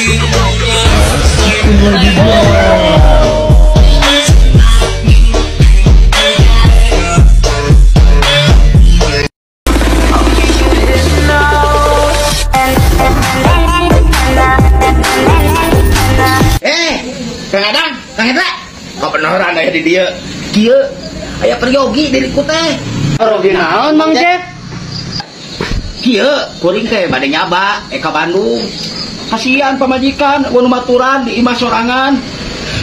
Kang Adang, Kang Hendra, kebenaran aya di dieu. Kieu aya peryogi diriku teh. Peryogi naon Mang Jack? Kieu kuring teh bade nyaba ka Bandung. Kasihan pamajikan nu maturan di imah sorangan.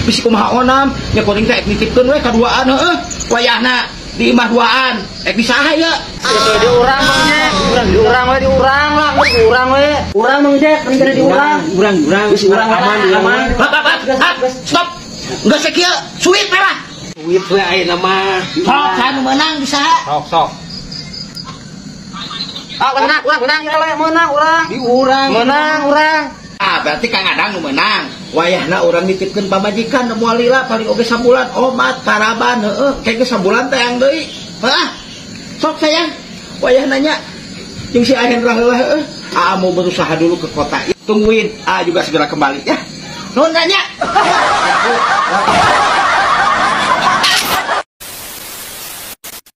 Bisi kumaha onam, nya kuring teh nitipkeun we kaduaan heueuh. Wayahna di imah duaan, ek di saha ye? Di urang Mang Jack, di urang we, di urang lah, di urang we. Urang Mang Jack, kan di urang. Urang, urang, geus urang aman, aman. Hap, stop. Geus kieu, suit we lah. Suit we ayeuna mah. Sok saha nu meunang bisa. Sok, sok. Ah, menang, urang, menang, menang, urang. Di urang. Menang, urang. Ah, berarti Kang Adang nu meunang. Wayahna urang nitipkeun pamajikan nu moal lila paling oge sabulan omat paraban heueuh kayak geus sabulan teh yang deui. Heuh. Sok sayang. Wayahna nya jeung si Ahendra heula heueuh. Aa mau berusaha dulu ke kota. Tungguin, aa juga segera kembali ya. Nuhun nya.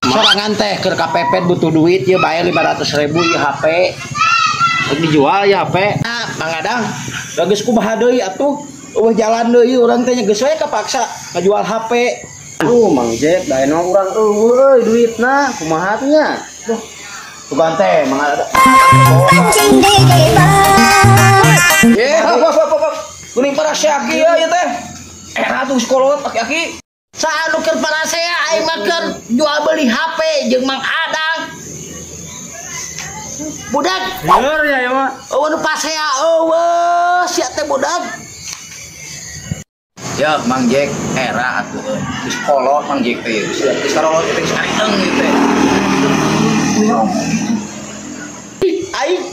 Sorangan teh keur kapepet butuh duit ye bayar 500.000 ye HP. Dijual ya HP. Nah, Mang Adang, geus kumaha deui atuh? Eueuh jalan deui urang teh geus we kapaksa ngajual HP. Aduh, Mang Jack, da eno urang eueuh euy duitna, kumaha tuh nya? Duh, tugan teh Mang Adang. Ye, hap hap hap. Geuning parasea aki ieu teh. Era tuh sekolot aki-aki. Saha nu keur parasea aing mah keur jual beli HP jeung Mang Adang. Budak. Bener ya ya mah. Eueuh nu pasea eueuh sia teh budak. Ya Mang Jack era atuh euy. Geus kolot Mang Jack teh geus geus karolot teh geus areung ieu teh. Aing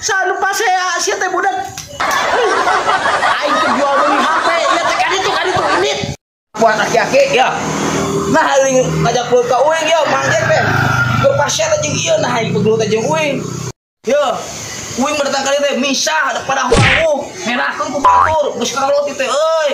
saha nu pasea sia teh budak. Aing keur jual beli HP ieu teh ka ditu ini. Buat aki-aki ya. Nah aing ngajak lu ka uing ya Mang Jack teh. Keur pasea teh jeung ieu nah aing pegelut teh jeung uing. Yo, uing mendatang kali teh misah pada huang merahkeun ku batur geus karolot teh euy.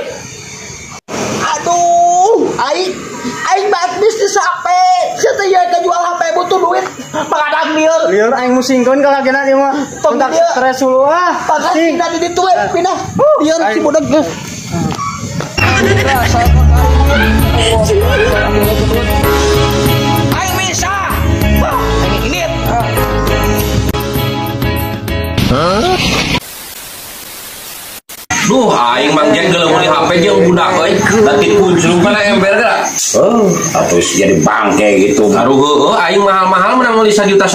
Aduh, aing aing baat bisnis HP. Sia teh ieu kajual HP butuh duit. Mang Adang lieur. Lieur aing musingkeun ka lagena ieu mah. Tong stres dulu ah. Pangkat pindah di ditu we, pindah. Lieur si budak geus. Aing misah. Aing init. Duh, aing Mang Jack geuleuh meuli HP jeung budak euy. Lagi kunclung kana ember geura. Oh, atuh jadi bangke gitu. Aduh heueuh aing mahal-mahal menang meuli 1,5 juta.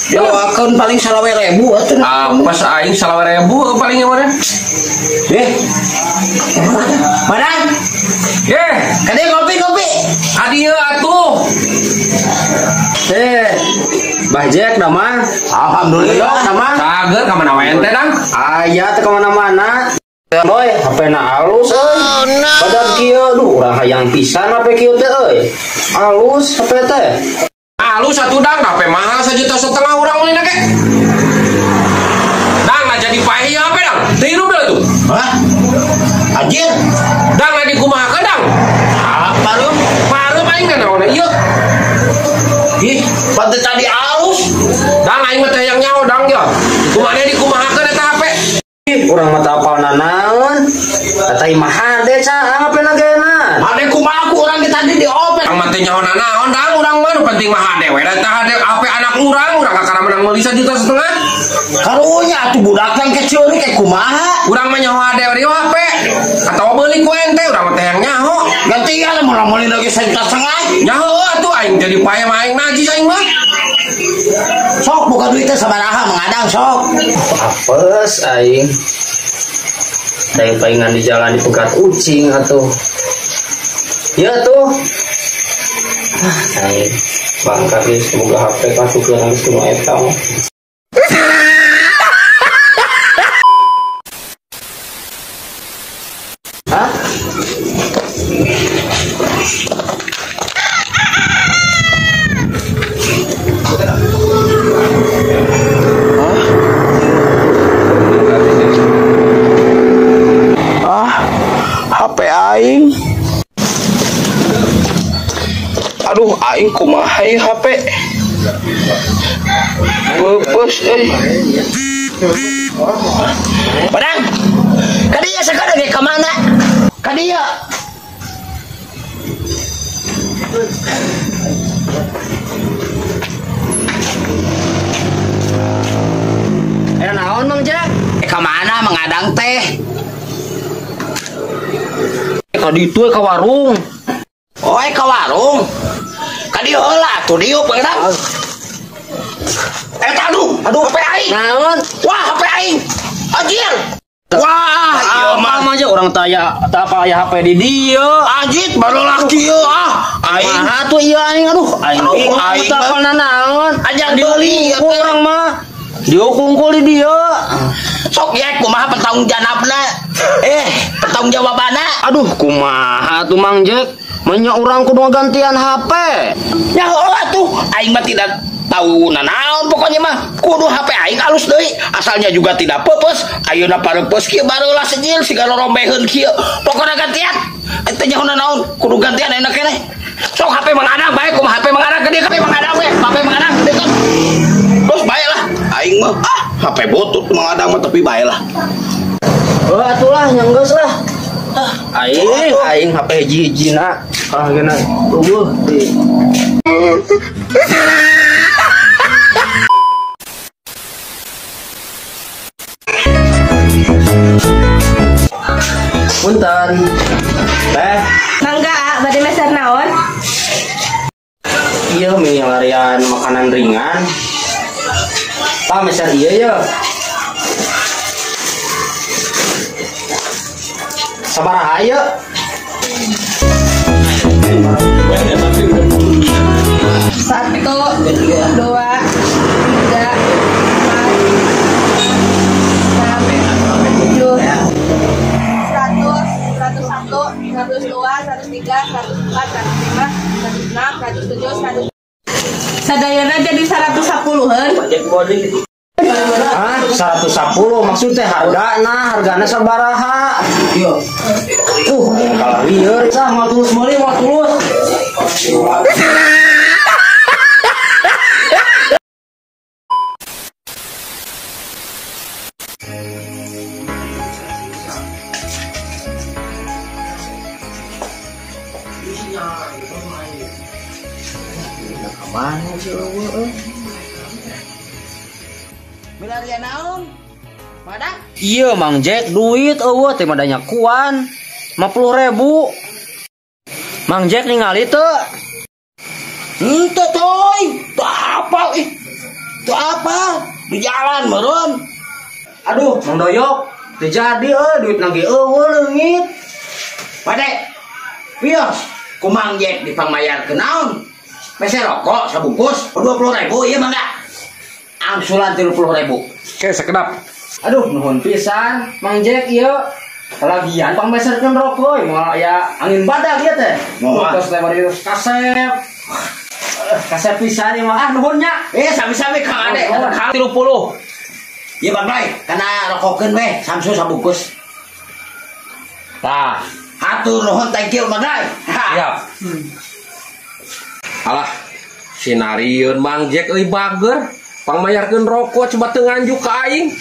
Ya akeun paling 25.000 atuh. Ah, pas aing 25.000 paling mah. Eh. Madang. Eh, kade ngopi-ngopi. Adieu atuh. Eh, Bah Jack nama. Alhamdulillah nama. Cager ka mana wae ente dang? Aya teh ka mana-mana. Boy, HP na alus euy. Oh, no. Badag kieu, duh urang hayang pisan HP kieu teh euy. Alus HP teh. Alus atuh dang, HP mahal 1,5 juta urang meulina ge. Dang lah jadi paeh ieu HP dang. Teu hirup deui tuh. Hah? Anjir. Dang lah dikumahakeun dang. Ah, pareum. Pareum aing naon ieu. Ih, pantes tadi alus. Dang aing mah teh hayang nyaho dang ya. Kumaha dikumahakeun eta HP? Urang mah teu apal nanaon. Eta imah hade ca HP na geuna. Hade kumaha ku urang ge tadi diopet. Urang mah teu nyaho nanaon dang urang mah nu penting mah hade we da eta hade HP anak urang, urang kakara menang meuli 1,5 juta. Karunya atuh budak teh kecil kayak kumaha. Urang mah nyaho hade we HP. Atawa beuli ku ente urang mah teh hayang nyaho. Gantian mun meuli lagi 1,5 juta. Nyaho atuh aing jadi paeh mah aing najis aing mah. Sok buka duitnya sabaraha mengadang sok. Apes aing. Aing palingan di jalan dipegat ucing atuh. Ya tuh. Ah, aing bangka geus boga HP kasukeun geus kudu eta mah. Hah? Aing kumaha ieu HP. Peupeus euy. Padang. Ka dieu sakada ge ka mana? Ka dieu. Era naon Mang Jack? Ka mana Mang Adang teh? Ka ditu ka warung. Oh, ka warung. Ka dieu heula atuh dieu Pangeran. Eta aduh, aduh HP aing. Naon? Wah, HP aing. Anjir. Wah, ieu mah Mang Jack urang taya tah apa aya HP di dieu. Anjir baru laki ieu ah. Aing. Mah atuh ieu aing aduh, aing Aduh, aing tah mah. apal naon. Ajar beuli ieu teh. Urang mah diukungkul di dieu. Sok ya kumaha pertanggung jawabna? Pertanggung jawabanna. Aduh, kumaha tuh Mang Jack? Menya urang kudu gantian HP. Ya heula tuh, aing mah tidak tahu nanaon pokoknya mah kudu HP aing alus deui. Asalnya juga tidak peupeus, ayeuna pareupeuss kieu barulah sejil siga rorombeheun kieu. Pokona gantian. Teu nyaho nanaon, kudu gantian ayeuna keneh. Sok HP Mang Adang bae kumaha HP Mang Adang gede HP Mang Adang we, HP Mang Adang gede kan. Terus bae lah aing mah ah HP botut Mang Adang mah tapi bae lah. Oh, atulah nya geus lah. Aing aing HP hiji-hijina. Ah geuna. Eueuh. Punten. Teh, Mangga, bade meser naon? ieu mie larian makanan ringan. Tah meser ieu ye. Sabaraha ieu? 1, 2, 3, 4, 6, 7, 100, 101, 102, 103, 104, 105, 106, 107, 100. Sadayana jadi 110-an. Ah, 110 maksudnya hargana, hargana sabaraha? Iya. Kalau lieur sah mau tulus meuli mau tulus. Mana sih eueuh? Milarian naon? Mana? Iya Mang Jack duit eueuh teh madanya kuan 50.000. Mang Jack ningali teu? Henteu coy, teu apa ih. Teu apa? Di jalan meureun. Aduh, Mang Doyok, teu jadi euy duit nage eueuh leungit. Pade. Wios, ku Mang Jack dipangmayarkeun naon? Meser rokok sabungkus 20.000 ieu mangga. Angsulan 30.000. Oke, sekedap. Aduh, nuhun pisan Mang Jack ieu. Lagian pangmeserkeun rokok moal aya angin badak ieu teh. Moal. Terus lebar ieu kasep. Kasep pisan ieu mah. Ah nuhun nya. Sami-sami Kang Ade. Nuhun. 30. Ieu Bang Ray, kana rokokeun we Samsu sabungkus. Tah, Hatur nuhun thank you Bang Ray. siap. Alah, sinarieun Mang Jack euy bager. Pangmayarkeun rokok coba teu nganjuk ka aing.